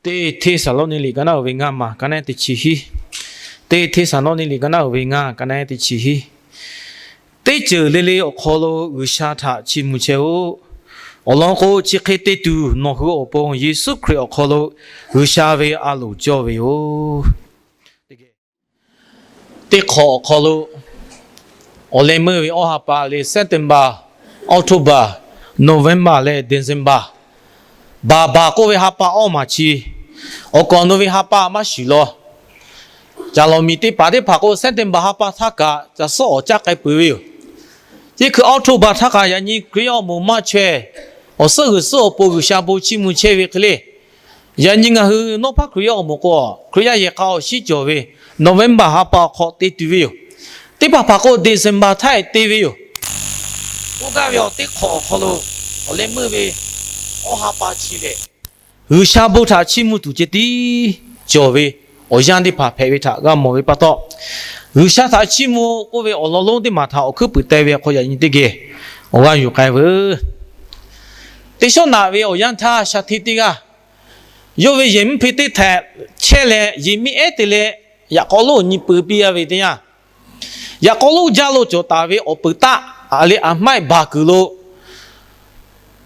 Teˇ Hteˇsaˍlawˇniˆ liꞈ ka naˆ uiˍ ve ngaˇ maˬ ka naˆ teˇ chi hiˉ. Teˇ Hteˇsaˍlawˇniˆ liꞈ ka naˆ uiˍ ve ngaˇ ka naˆ teˇ chi hiˉ. Teˇ ceuˬ le le awˬ hk'aw lo G'uiˬsha htaꞈ chiˇ mvuh chehˇ-oˆ. Awˬ lawn k'o, chi hk'e te tuˬ nawˬ hui awˬ pon Yeˍsuˆ Hkriꞈ awˬ hk'aw lo G'uiˬsha ve a loˍ cawˇ ve yoˬ. Teˇ hk'awꞈ awˬ hk'aw lo awˬ leh meuˇ ve awˇ ha pa le, September, October, November leh December, baˬ baˬ k'oˆ ve ha pa awˇ maˬ chi, awˬ kawꞈ nawˬ ve ha pa maˇ shiˍ law. Caˬ lawˬ miˬ teˇ hpaˍ teˇ hpaˍ k'o, September ha pa htaˇ kaꞈ caˬ suhˉ awˍ caˇ k'ai peuˬ ve yoˬ. Teˇ hkui October htaˇ kaꞈ yaꞈ nyi Hkriꞈ yaˇ awˬ moˍ maˇ chaweh, awˬ suhˉ g'uiˬ suhˉ awˬ pon G'uiˬsha bon chiˇ mvuh chehˇ ve hk'e le. Yaꞈ nyi ngaˬ hui nawˉ hpaˇ Hkriꞈ yaˇ awˬ moˍ k'o, Hkriꞈ yaˇ yehˬ k'a awˬ shinˉ cawˬ ve November ha pa awˬ hk'aw te tuˬ ve yoˬ. Teˇ hpaˍ hpaˍ k'o December htaˇ te ve yoˬ. K'oˆ gaˇ ve awˬ teˇ hk'awꞈ awˬ hk'aw lo awˬ leh meuˇ ve awˇ ha pa chi lehˬ, G'uiˬsha bon htaꞈ chiˇ mvuh tuˬ ceh tiˉ cawˬ ve awˬ yanˇ teˇ hpaˍ hpehꞈ ve htaꞈ g'a mawˬ ve pa taw, G'uiˬsha htaꞈ chiˇ mvuh k'oˆ ve awˬ lawn lonˉ teˇ maˬ htaꞈ awˬ hkuiˉ puiˍ teh ve awˬ hk'aw yaꞈ nyi teˇ geh awˬ g'aˇ yuˬ k'ai veuˬ. Teˇ shawˉ naꞈ ve awˬ yanˇ htaˇ, shaˍ hteˇ teˇ g'aˇ yawˇ ve yehˬ miˉ hpe teˇ htehꞈ chehˇ leh, yehˬ miˉ ehˉ te leh, yaꞈ k'aw lonˉ awˬ nyi peu piˇ a ve teˇ yanˇ, yaꞈ k'aw lonˉ jaˇ lo cawˬ taˍ ve awˬ peuˬ taˆ, a leh aˬ maiˆ baˬ kuiˬ lo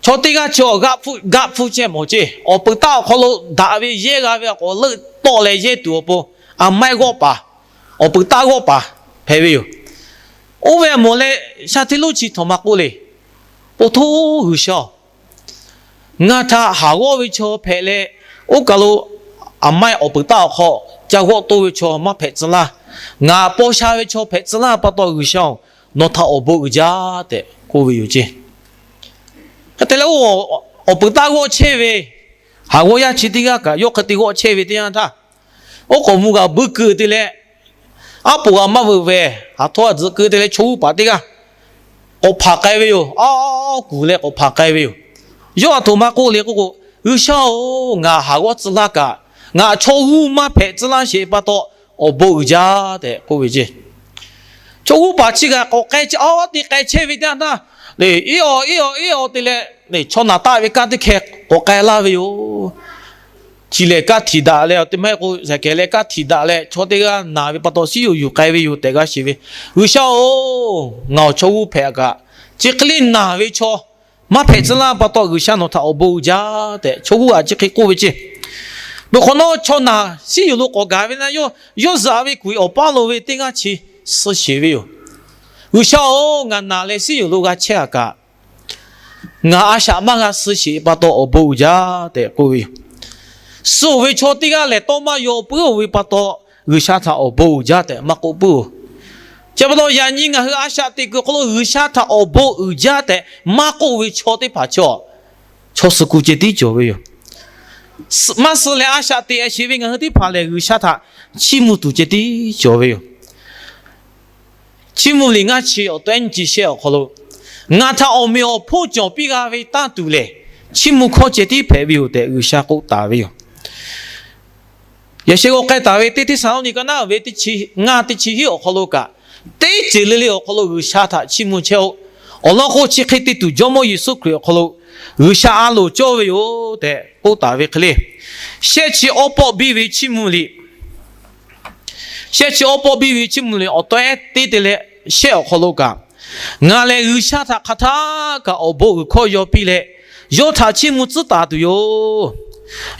chaw teˇ g'aˇ chi awˬ g'aˆ hpfuhˇ chehˇ mawˬ ceˇ. Awˬ peuˬ taˆ awˬ hk'aw lo daꞈ ve yehˇ g'a ve awˬ k'awꞈ leuˆ tawˆ leh yehˇ tuˬ awˬ pon, aˬ maiˆ g'awˆ paˍ, awˬ peuˬ taˆ g'awˆ paˍ hpehꞈ ve yoˬ. Oˇ ve awˬ moˍ leh shaˍ hteˇ lonˉ chi htaꞈ maˇ k'oˆ le. Oˇ htoˇ G'uiˬsha-oˬ, ngaˬ htaꞈ haˍ g'awˇ ve chaw hpehꞈ leh, oˇ kaˬ lo aˬ maiˆ awˬ peuˬ taˆ awˬ hk'aw ca g'awˆ toˇ ve chaw maˇ hpehꞈ tcuh laˇ. Ngaˬ paw sha ve chaw hpehꞈ tcuh laˇ pa taw, G'uiˬsha-oˬ, nawˬ htaꞈ awˬ bon uiˍ jaˇ tehꞈ k'oˆ ve yoˬ ceˇ. Hk'e te leh, oˇ awˬ peuˬ taˆ g'awˆ chehˇ ve haˍ g'awˇ yaˇ chi teˇ g'aˇ kaꞈ yawˇ hk'e te g'awˆ chehˇ ve teˇ yanˇ htaˇ, oˉ k'oˍ mvuh g'aꞈ buiˇ keu te leh, aˉ poꞈ g'aꞈ maˇ veuꞈ vehˬ, haˍ htawˇ a tzuhꞈ keu te leh, chaw g'uˇ paˍ teˇ g'aˇ k'awꞈ hpanˍ k'ai ve yoˬ. Awˉ kuˬ leh k'awꞈ hpanˍ k'ai ve yoˬ. Yawˇ a htoꞈ ma k'oˆ le k'oˆ k'o, G'uiˬsha-oˬ, ngaˬ haˍ g'awˇ tcuh laˇ kaꞈ, ngaˬ chaw g'uˇ maˇ hpehꞈ tcuh laˇ sheˍ pa taw, awˬ bon uiˍ jaˇ tehꞈ k'oˆ ve ceˇ. Chaw g'uˇ paˍ chi kaꞈ k'awꞈ k'ai, awˉ teˇ k'ai chehˇ ve teˇ yanˇ htaˇ, iˉ awˬ iˉ awˬ iˉ awˬ te leh, chaw naˬ taˆ ve kanˉ teˇ hkeh k'awꞈ k'ai laˇ ve yoˬ. Chi lehˬ kanˉ htiꞈ daꞈ leh, awˬ te maˇ heˆ k'o, saiˍ kehˬ leh kanˉ htiꞈ daꞈ leh, chaw teˇ g'aˇ naˬ ve pa taw siˉ yoˍ yuˬ k'ai ve yoˬ tehꞈ g'a shiˍ ve. G'uiˬsha-oˬ, ngaˬ awˬ chaw g'uˇ hpehꞈ kaꞈ, chi hk'e le naˬ ve chaw maˇ hpehꞈ tcuh laˇ pa taw, G'uiˬsha nawˬ htaꞈ awˬ bon uiˍ jaˇ tehꞈ chaw g'uˇ aꞈ chi hk'e k'oˆ ve ceˇ. Peuˬ hk'awꞈ nawˉ, chaw naˬ siˉ yoˍ lo k'awꞈ gaˬ ve na, yawˇ yawˇ zuhꞈ ve kuˬ awˬ paˇ lo ve teˇ g'aˇ chi suh sheˍ ve yoˬ. G'uiˬsha-oˬ, ngaˬ naˬ leh siˉ yoˍ lo g'a chehˇ a kaꞈ, ngaˬ a shaꞈ maˇ g'a suh sheˍ pa taw awˬ bon uiˍ jaˇ tehꞈ k'oˆ ve yoˬ. Suh ve chaw teˇ g'aˇ lehˬ tawˇ maˇ yaw puiˉ-oˬ ve pa taw, G'uiˬsha htaꞈ awˬ bon uiˍ jaˇ tehꞈ maˇ k'oˆ puiˉ-oˬ. Chi pa taw yaꞈ nyi ngaˬ hui a shaꞈ teꞈ kuiˬ awˬ hk'aw lo G'uiˬsha htaꞈ awˬ bon uiˍ jaˇ tehꞈ maˇ k'oˆ ve chaw teˇ hpaˍ chaw, chaw suh ku ceh tiˉ cawˬ ve yoˬ. Maˇ suh leh a shaꞈ teꞈ sheˍ ve ngaˬ hui teˇ hpaˍ lehˬ, G'uiˬsha htaꞈ chiˇ mvuh tuˬ ceh tiˉ cawˬ ve yoˬ. Chiˇ mvuh liꞈ ngaˇ chi awˬ taw ehˉ nyi chi shehˆ awˬ hk'aw lo, ngaˬ htaꞈ awˬ meꞈ awˬ hponˇ cawˬ piˇ g'a ve tanˇ tuˬ lehˬ, chiˇ mvuh hkawˇ ceh tiˉ hpehꞈ ve yoˬ tehꞈ G'uiˬsha k'oˆ taˍ ve yoˬ. Yaꞈ sheh g'aw k'ai taˍ ve Teˇ Hteˇsaˍlawˇniˆ ka naˆ ve ngaˇ teˇ chi hiˉ awˬ hk'aw lo kaꞈ, teˇ ceuˬ le le awˬ hk'aw lo G'uiˬsha htaꞈ chiˇ mvuh chehˇ-oˆ. Awˬ lawn k'o, chi hk'e te tuˬ Jawˇmawˇ Yeˍsuˆ Hkriꞈ awˬ hk'aw lo G'uiˬsha a loˍ cawˇ ve yoˬ tehꞈ k'oˆ taˍ ve hk'e le. Shehˆ chi awˬ pawˆ biˇ ve chiˇ mvuh liꞈ, shehˆ chi awˬ pawˆ biˇ ve chiˇ mvuh liꞈ awˬ taw ehˉ teˇ te leh shehˆ awˬ hk'aw lo kaꞈ, ngaˬ lehˬ G'uiˬsha htaꞈ hk'aˬ htaˇ kaꞈ awˬ bon g'uiˬ hkawˇ yaw piˇ leh, yawˇ htaꞈ chiˇ mvuh tcuhˉ taˍ tuˬ yoˬ.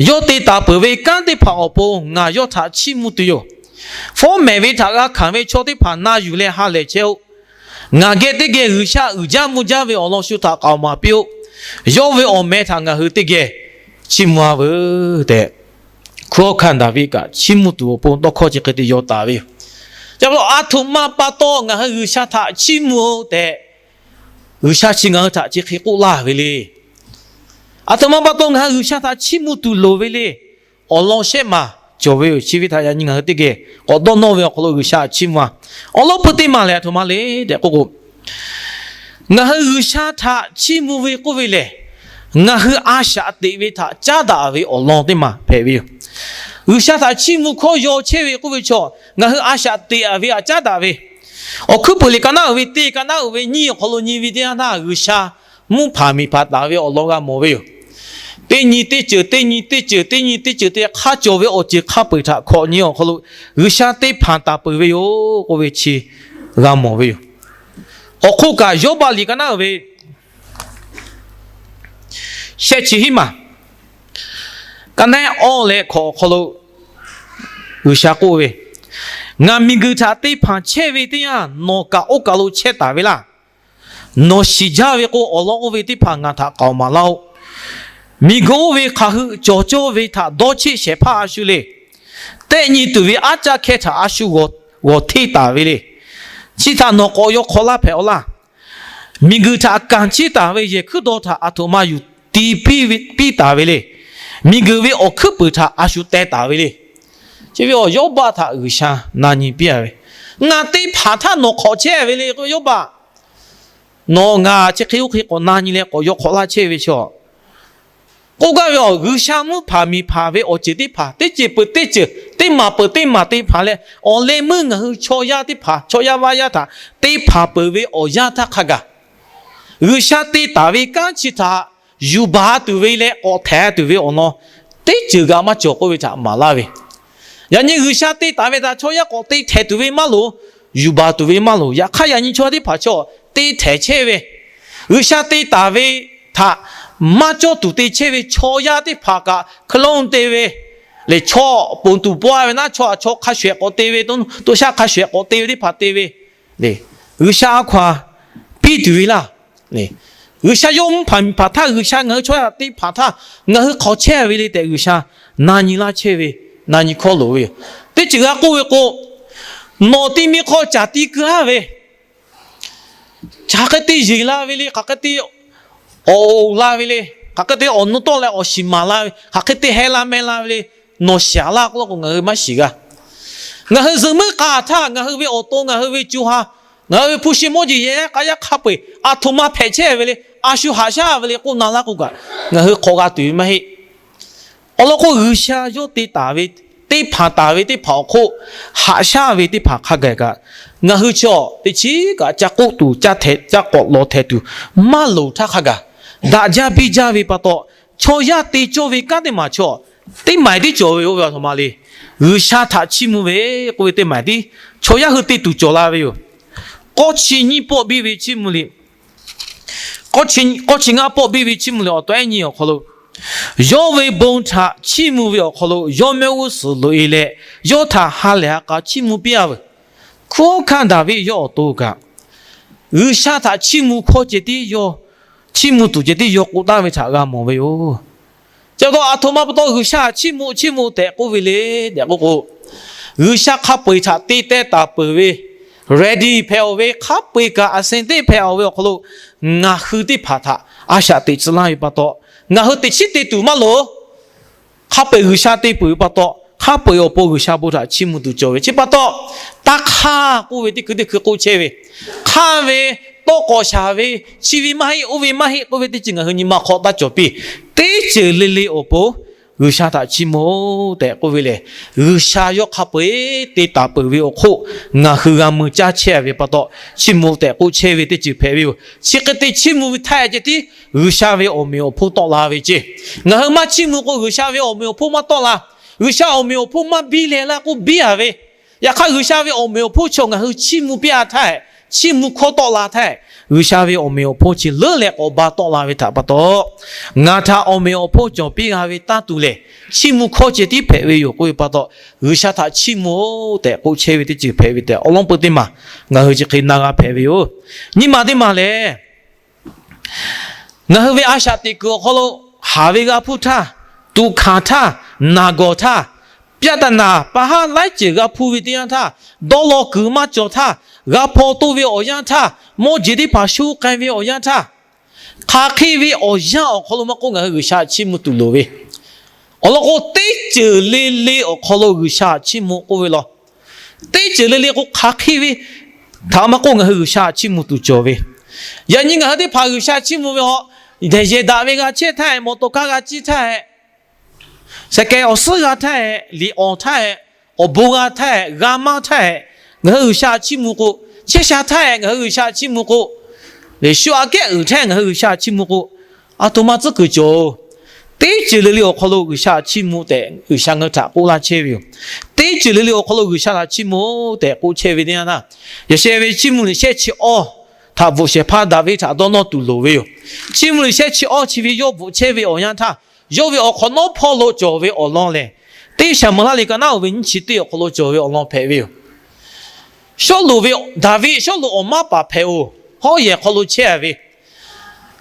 Yawˇ te taˍ peuˬ ve kanˉ teˇ hpaˍ awˬ pon ngaˬ yawˇ htaꞈ chiˇ mvuh tuˬ yoˬ. Fawˉ mehˍ ve htaꞈ g'a hkanˍ ve chaw teˇ hpaˍ na yuˬ leh ha lehˬ chehˇ-oˆ. Ngaˬ geh teˇ geh G'uiˬsha uiˍ jaˇ mvuh jaˇ ve awˬ lawn shu htaꞈ k'aoˍ maˍ piˇ-oˆ. Yawˇ ve awˬ meh htaꞈ ngaˬ hui teˇ geh chiˇ mvuh-a veuˬ tehꞈ, hkunˉ hawˉ hkanˇ Daˍviˆ kaꞈ chiˇ mvuh tuˬ awˬ pon tawˇ hkawˇ chi hk'e te yaw taˍ ve yoˬ. Chi pa taw, a htoꞈ ma pa taw ngaˬ hui G'uiˬsha htaꞈ chiˇ mvuh-oˆ tehꞈ, G'uiˬsha chi ngaˬ hui htaꞈ chi hk'e k'oˆ laˇ ve le. A htoꞈ ma pa taw ngaˬ hui G'uiˬsha htaꞈ chiˇ mvuh tuˬ loˍ ve le. Awˬ lawn shehˆ maˬ cawˬ ve yoˬ. Chi ve htaꞈ yaꞈ nyi ngaˬ hui teˇ geh k'awꞈ dawˇ nawˇ ve awˬ hk'aw lo G'uiˬsha chiˇ mvuh-a. Awˬ lawn pui teˇ maˬ lehˬ a htoꞈ ma le tehꞈ k'oˆ k'o, ngaˬ hui G'uiˬsha htaꞈ chiˇ mvuh ve k'oˆ ve lehˬ, ngaˬ hui a shaꞈ teꞈ ve htaꞈ caˉ daꞈ ve awˬ lawn teˇ maˬ hpehꞈ ve yoˬ. G'uiˬsha htaꞈ chiˇ mvuh hkawˇ yaw chehˇ ve k'oˆ ve chaw, ngaˬ hui a shaꞈ teꞈ-a ve htaꞈ caˉ daꞈ ve. Awˬ hkuiˉ peuˬ liꞈ ka naˉ uiˍ ve teˇ, ka naˉ uiˍ ve nyiˇ awˬ hk'aw lo nyi ve teˇ yanˇ htaˇ, G'uiˬsha mvuhˇ hpanˍ miˬ hpanˍ taˍ ve awˬ lawn g'a mawˬ ve yoˬ. teˇ nyi teˇ ceuˬ, teˇ nyi teˇ ceuˬ, teˇ nyi teˇ ceuˬ te hk'aˇ cawˬ ve awˬ ceuˬ hk'a peu-eˬ htaꞈ hkawꞈ nyi awˬ hk'aw lo G'uiˬsha te hpanˍ taˍ peuˬ ve yoˬ k'oˆ ve chi g'a mawˬ ve yoˬ. Awˬ hk'oˆ kaꞈ, Yawˇbaˆ liꞈ ka naˉ ve shehˆ chi hiˉ maˬ, ka naˉ awˇ leh hkawꞈ awˬ hk'aw lo G'uiˬsha k'oˆ ve, Ngaˬ miˬguiˬ htaꞈ te hpanˍ chehˇ ve teˇ yanˇ, nawˬ kaꞈ oˇ kaˬ lo chehˇ taˍ ve laˇ. Nawˬ shiˍ jaˇ ve k'o, awˬ lawn oˇ ve teˇ hpaˍ ngaˬ htaꞈ k'aoˍ maˍ laˇ-oˆ. Miˬguiˬ oˇ ve hk'aˬ hui cawˬ cawˇ ve htaꞈ dawˇ cheˆ shehˍ hpaˇ a shu le. Tehˆ nyi tuˬ ve aˉ caˆ hkehˇ htaꞈ a shu g'awˬ hteˇ taˍ ve le. Chi htaꞈ nawˬ k'awꞈ yaw hk'awꞈ laˇ hpehꞈ a laˇ. Miˬguiˬ htaꞈ kanˍ chiˇ taˍ ve yehˬ hkuiˉ dawˇ htaꞈ aˬ htoꞈ ma yuˬ ti piˇ taˍ ve le. Miˬguiˬ ve awˬ hkuiˉ puiˍ htaꞈ a shu teh taˍ ve le. Chi ve awˬ Yawˇbaˆ htaꞈ G'uiˬsha na nyi piˇ a ve, Ngaˬ te hpanˍ htaˇ nawˬ hk'awꞈ chehˇ ve le k'o, Yawˇbaˆ, nawˬ ngaˬ chi hk'e oˇ hk'e k'awꞈ na nyi leh k'awꞈ yaw hk'awꞈ laˇ chehˇ ve chaw k'oˆ gaˇ ve, awˬ G'uiˬsha mvuhˇ hpanˍ miˬ hpanˍ ve awˬ ceuˬ teˇ hpaˍ, teˇ ceuˬ peuˬ teˇ ceuˬ, teˇ maˬ peuˬ teˇ maˬ te hpanˍ leh, awˬ leh meuˇ ngaˬ hui chaw yaˇ teˇ hpaˍ, chaw yaˇ vaˇ yaˇ htaꞈ te hpanˍ peuˬ ve awˬ yanˇ htaˇ hk'a gaˬ, G'uiˬsha te taˍ ve kanˉ chi htaꞈ yuˬ baˬ tuˬ ve leh k'awꞈ htehˍ tuˬ ve awˬ lawn teˇ ceuˬ g'a maˇ cawˬ k'oˆ ve htaꞈ maˍ laˇ ve. Yaꞈ nyi G'uiˬsha te taˍ ve htaꞈ chaw yaˇ k'awꞈ te htehˍ tuˬ ve maˇ loˍ, yuˬ baˬ tuˬ ve maˇ loˍ. Yaꞈ hk'aˇ, yaꞈ nyi chaw teˇ hpaˍ chaw te htehˍ chehˇ ve, G'uiˬsha te taˍ ve htaꞈ maˇ cawˇ tuˬ te chehˇ ve chaw yaˇ teˇ hpaˍ kaꞈ hk'e lonˉ te ve le. Chaw ponˬ tuˬ paw a ve naˉ, chaw a chaw hk'a shuˍ ehˍ k'awꞈ te ve, to shaˆ hk'a shuˍ ehˍ k'awꞈ te ve teˇ hpaˍ te ve le. G'uiˬsha a hkaw a piˇ tuˬ ve laˇ. G'uiˬsha yawˇ mvuhˇ hpanˍ miˬ hpanˍ htaˇ, G'uiˬsha ngaˬ hui chaw yaˇ te hpanˍ htaˇ, ngaˬ hui hk'awꞈ chehˇ ve le tehꞈ G'uiˬsha na nyi laˇ chehˇ ve, na nyi hkawˇ loˍ ve yoˬ. Teˇ ceuˬ g'a k'oˆ ve k'o, nawˬ ti mi hk'aw caˬ ti keu aˉ ve, hk'aˬ hk'e te yeˬ la ve le, hk'aˬ hk'e te awˬ oˍ la ve le, hk'aˬ hk'e te awˬ nu tawˆ leh awˬ shiˍ maˍ la ve, hk'aˬ hk'e te heh la meh la ve le, nawˬ shiˍ laˇ k'oˆ la k'o, ngaˬ hui maˇ shiˍ g'a. Ngaˬ hui zuhꞈ muiˉ k'a htaˇ, ngaˬ hui ve awˬ to, ngaˬ hui ve co ha, ngaˬ hui ve hpu shi mawˇ jeˬ yehˬ k'a yaˇ hk'a peu-eˬ aˬ htoꞈ ma hpehꞈ chehˇ ve le, a shu haꞈ shaˉ ve le k'oˆ na laˇ k'o kaꞈ, ngaˬ hui hk'awꞈ g'a tuˬ ve maˇ heˆ. Awˬ lawn k'o, G'uiˬsha yawˇ te taˍ ve, te hpanˍ taˍ ve teˇ hpaˍ awˬ hk'oˆ haꞈ shaˉ ve teˇ hpaˍ hk'a gaˬ kaꞈ, ngaˬ hui chaw teˇ chiˉ kaꞈ ca k'oˆ tuˬ, ca k'awꞈ lawˬ htehˍ tuˬ maˇ loˍ htaˇ hk'a gaˬ, daꞈ jaˇ biˇ jaˇ ve pa taw, chaw yaˇ te cawˇ ve kanˉ teˇ maˬ chaw teˇ maˬ tiˉ cawˬ ve yoˬ ve aˬ htoꞈ ma le. G'uiˬsha htaꞈ chiˇ mvuh ve k'oˆ ve teˇ maˬ tiˉ chaw yaˇ hui te tuˬ cawˬ la ve yoˬ. K'awˇ chi nyiˇ pawˆ biˇ ve chiˇ mvuh le. K'awˇ chi ngaˇ pawˆ biˇ ve chiˇ mvuh le, awˬ taw ehˉ nyi awˬ hk'aw lo, yawˇ ve bon htaꞈ chiˇ mvuh ve awˬ hk'aw lo yawˇ mehˆ g'uˇ suhˍ loꞈ-e leh, yawˇ htaꞈ ha lehˬ ha k'a chiˇ mvuh piˇ a veuˬ. Hkunˉ hawˉ hkanˇ Daˍviˆ yawˇ awˬ to kaꞈ, G'uiˬsha htaꞈ chiˇ mvuh hkawˇ ceh tiˉ yawˇ, chiˇ mvuh tuˬ ceh tiˉ yawˇ k'oˆ taˍ ve htaꞈ g'a mawˬ ve yoˬ. Chi pa taw aˬ htoꞈ ma pa taw G'uiˬsha chiˇ mvuh chiˇ mvuh tehꞈ k'oˆ ve le tehꞈ k'oˆ k'o, G'uiˬsha hk'a peu-eˬ htaꞈ te teh taˍ peuˬ ve, ready hpehꞈ-oˬ ve, hk'a peu-eˬ kaꞈ a seh teˇ hpehꞈ-oˬ ve awˬ hk'aw lo, ngaˬ hui teˇ hpaˍ htaꞈ a shaꞈ teꞈ tcuh laˇ ve pa taw, ngaˬ hui teꞈ chiˉ te tuˬ maˇ loˍ. Hk'a peu-eˬ G'uiˬsha te peuˬ ve pa taw, hk'a peu-eˬ awˬ pon G'uiˬsha bon htaꞈ chiˇ mvuh tuˬ cawˬ ve chi pa taw, taˇ hk'aˇ k'oˆ ve teˇ hkui teˇ hkui k'oˆ chehˇ ve, hk'aˇ ve, tawˇ k'awꞈ shaˍ ve, chi ve maˇ heˆ, oˇ ve maˇ heˆ k'oˆ ve teˇ ceuˬ ngaˬ hui nyi ma hk'aw taˇ cawˬ piˇ. Teˇ ceuˬ le le awˬ pon G'uiˬsha htaꞈ chiˇ mvuh-oˬ tehꞈ k'oˆ ve lehˬ, G'uiˬsha yawˇ hk'a peu-eˬ te taˍ peuˬ ve awˬ hk'oˆ ngaˬ hui g'a mui caˇ chehˇ ve pa taw, chiˇ mvuh tehꞈ k'oˆ chehˇ ve teˇ ceuˬ hpehꞈ ve yoˬ. Chi hk'e te chiˇ mvuh ve htaˇ ceh tiˉ G'uiˬsha ve awˬ meꞈ awˬ hponˇ tawˆ la ve ceˇ. Ngaˬ hui maˇ chiˇ mvuh k'o, G'uiˬsha ve awˬ meꞈ awˬ hponˇ maˇ tawˆ la. G'uiˬsha awˬ meꞈ awˬ hponˇ maˇ biˇ leh laˇ k'oˆ biˇ a ve, yaꞈ hk'aˇ G'uiˬsha ve awˬ meꞈ awˬ hponˇ chi ngaˬ hui chiˇ mvuh piˇ a htaˇ, chiˇ mvuh hkawˇ tawˆ la htaˇ, G'uiˬsha ve awˬ meꞈ awˬ hponˇ chi leuˉ leh k'awꞈ ba tawˆ la ve htaꞈ pa taw, ngaˬ htaꞈ awˬ meꞈ awˬ hponˇ cawˬ piˇ g'a ve tanˇ tuˬ lehˬ, chiˇ mvuh hkawˇ ceh tiˉ hpehꞈ ve yoˬ k'oˆ ve pa taw, G'uiˬsha htaꞈ chiˇ mvuh-oˬ tehꞈ k'oˆ chehˇ ve teˇ ceuˬ hpehꞈ ve tehꞈ awˬ lawn peu teˇ maˬ ngaˬ hui chi hk'e na g'a hpehꞈ ve yoˬ. Nyiˇ maˬ teˇ maˬ lehˬ, ngaˬ hui ve a shaꞈ teꞈ kuiˬ awˬ hk'aw lo haˍ ve g'a hpuˇ htaˇ, tuꞈ hkanˍ htaˇ, naˬ gawˬ htaˇ, pyaˆ taˍ naˍ pa haˉ laiˉ ceuˬ g'a hpuˇ ve teˇ yanˇ htaˇ, dawˇ law kuiˬ maˇ cawˬ htaˇ, g'a hpaw toˇ ve awˬ yanˇ htaˇ, mawˇ jeˬ teˇ hpaˍ shu k'ai ve awˬ yanˇ htaˇ, hk'aˬ hk'e ve awˬ yanˇ awˬ hk'aw lo maˇ k'oˆ, ngaˬ hui G'uiˬsha chiˇ mvuh tuˬ loˍ ve. Awˬ lawn k'o, teˇ ceuˬ le le awˬ hk'aw lo G'uiˬsha chiˇ mvuh k'oˆ ve law. Teˇ ceuˬ le le k'o, hk'aˬ hk'e ve htaꞈ maˇ k'oˆ, ngaˬ hui G'uiˬsha chiˇ mvuh tuˬ cawˬ ve. Yaꞈ nyi ngaˬ hui teˇ hpaˍ G'uiˬsha chiˇ mvuh ve a, yehˬ daꞈ ve g'a chehˇ htaˇ, mawˬ tawˍ kaˇ g'a ciˇ htaˇ, saˍkehˍ awˬ suhˉ g'a htaˇ, liꞈ awˬ htaˇ, awˬ bon g'a htaˇ, g'a maˇ htaˇ, ngaˬ hui G'uiˬsha chiˇ mvuh k'o, chehˇ sha htaˇ ngaˬ hui G'uiˬsha chiˇ mvuh k'o, shu aꞈ kehˉ uiˍ htaˇ ngaˬ hui G'uiˬsha chiˇ mvuh k'o, aˬ htoꞈ ma tcuhˉ kuiˬ cawˬ-oˬ. Teˇ ceuˬ le le awˬ hk'aw lo G'uiˬsha htaꞈ chiˇ mvuh tehꞈ G'uiˬsha ngaˬ hui htaꞈ k'oˆ laˇ chehˇ ve yoˬ. Teˇ ceuˬ le le awˬ hk'aw lo G'uiˬsha htaꞈ chiˇ mvuh tehꞈ k'oˆ chehˇ ve teˇ yanˇ htaˇ, yaꞈ sheh ve Chiˇ mvuh liꞈ shehˆ chi awˇ htaꞈ bvuhꞈ shehˍ hpaˇ Daˍviˆ htaꞈ dawˇ nawˇ tuˬ loˍ ve yoˬ. Chiˇ mvuh liꞈ shehˆ chi awˇ chi ve yawˇ bvuhꞈ chehˇ ve awˬ yanˇ htaˇ, yawˇ ve awˬ hk'awꞈ nawˉ hpawˇ lo cawˬ ve awˬ lawn lehˬ, teˇ Saˍmo laˇ liꞈ ka naˉ oˍ ve nyiˇ chi teˇ awˬ hk'aw lo cawˬ ve awˬ lawn hpehꞈ ve yoˬ. Sawˉluꞈ ve, Daˍviˆ Sawˉluꞈ awˬ maˉ paˍ hpehꞈ-oˬ, hawˉ yehˬ hk'aw lo chehˇ-a ve,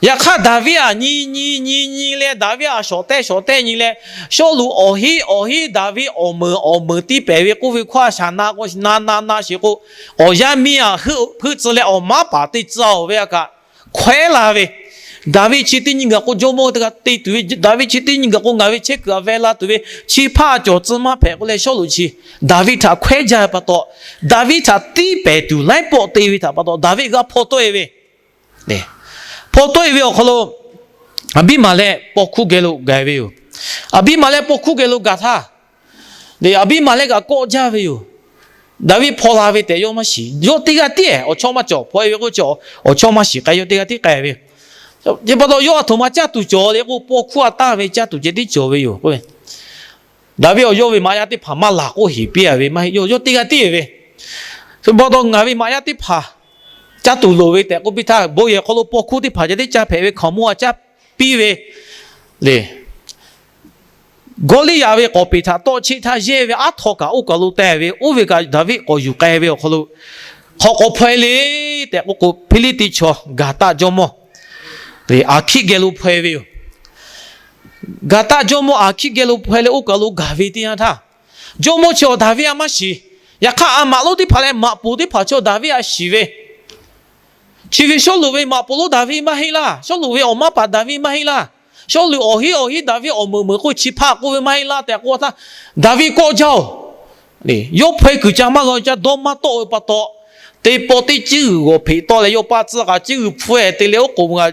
yaꞈ hk'aˇ Daˍviˆ htaꞈ nyi nyi nyi nyi leh Daˍviˆ htaꞈ shawˍ tehˇ shawˍ tehˇ nyi leh, Sawˉluꞈ awˬ hinˉ awˬ hinˉ Daˍviˆ awˬ meunˍ awˬ meunˍ tiˇ pehˍ ve k'oˆ ve hkawˇ a shaˍ na k'o na na na sheˍ k'o, awˬ yanˇ miˇ htaꞈ heuˆ tcuh leh awˬ maˉ paˍ te tcuh-a ve a kaꞈ, hkawehˉ la ve, Daˍviˆ chi teˇ nyi gaˬ k'o jawˇmawˇ te g'a te tuˬ ve, Daˍviˆ chi teˇ nyi gaˬ k'o ngaˬ ve chehˇ kuiˬ htaꞈ veh la tuˬ ve, chi hpaˇ cawˬ tcuh maˇ hpehꞈ k'oˆ leh Sawˉluꞈ chi Daˍviˆ htaꞈ hkawehˉ jaˇ ve pa taw, Daˍviˆ htaꞈ tiˇ pehˍ tuˬ laiˉ pawˆ te ve htaꞈ pa taw Daˍviˆ g'a hpaw tawˆ-e ve, hpaw tawˆ-e ve awˬ hk'aw lo Aˍbiˇmaˍlehˆ paw hkuˇ geh lo gaˬ ve yoˬ. Aˍbiˇmaˍlehˆ paw hkuˇ geh lo gaˬ htaˇ, Aˍbiˇmaˍlehˆ kaꞈ kawˆ jaˇ ve yoˬ. Daˍviˆ hpaw la ve tehꞈ yawˇ maˇ shiˍ. Yawˇ teˇ g'aˇ tiˉ-ehˍ awˬ chawˇ maˇ cawˬ. Hpaw-e ve k'o awˬ chawˇ maˇ shiˍ k'ai, yawˇ teˇ g'aˇ tiˉ k'ai ve. Chi pa taw yawˇ aˬ htoꞈ ma caˇ tuˬ cawˬ le k'o, paw hkuˇ a tanˇ ve caˇ tuˬ ceh tiˉ cawˬ ve yoˬ. Daˍviˆ awˬ yawˇ ve maꞈ yaˇ teˇ hpaˍ maˇ laˬ k'oˆ heˍ piˇ a ve maˇ heˆ. Yawˇ yawˇ teˇ g'aˇ tiˉ ve, chi pa taw ngaˬ ve maꞈ yaˇ teˇ hpaˍ caˇ tuˬ loˍ ve tehꞈ k'oˆ piˇ htaˇ, bon yehˬ hk'aw lo paw hkuˇ teˇ hpaˍ ceh tiˉ caˇ hpehꞈ ve hkaoˍmonˇ a caˇ piˇ ve le. Gawˇliˇyaꞈ ve k'awˍ peˍ htaꞈ tawˆ cheˆ htaˇ yehˇ ve aˉ htaw kaꞈ oˇ kaˬ lo teh ve, oˇ ve kaꞈ Daˍviˆ k'awꞈ yuˬ k'ai ve awˬ hk'aw lo, hk'awꞈ k'awꞈ hpaw-e le tehꞈ k'oˆ k'o, Hpiˇliˇtiˆ chaw Gaˍtaˆ jawˇmawˇ Aˍhkiˆ geh lo hpaw-e ve yoˬ. Gaˍtaˆ jawˇmawˇ Aˍhkiˆ geh lo hpaw-e leh oˇ kaˬ lo gaˬ ve teˇ yanˇ htaˇ, jawˇmawˇ chi awˬ Daˍviˆ a maˇ shiˍ. Yaꞈ hk'aˇ a maꞈ lonˉ teˇ hpaˍ leh maꞈ poˍ teˇ hpaˍ chaw Daˍviˆ a shiˍ ve, chi ve Sawˉluꞈ ve maꞈ poˍ lonˉ Daˍviˆ maˇ heˆ laˇ. Sawˉluꞈ ve awˬ maˉ paˍ Daˍviˆ maˇ heˆ laˇ. Sawˉluꞈ awˬ hinˉ awˬ hinˉ Daˍviˆ awˬ meunˍ meunˍ k'oˆ chi hpaˇ k'oˆ ve maˇ heˆ laˇ tehꞈ k'oˆ htaˇ, Daˍviˆ kawˆ jaˇ-oˬ. Yawˇ hpaw-e kuiˬ ca maˇ g'a, ca dawˇ maˇ tawˆ ve pa taw, teˇ pawˆ teˇ ciˉ g'uiˬ g'awˬ hpeꞈ tawˆ leh yawˇ paˇ tcuhˉ k'a ciˉ g'uiˬ hpfuhˇ-e te leh oˉ k'oˍ ma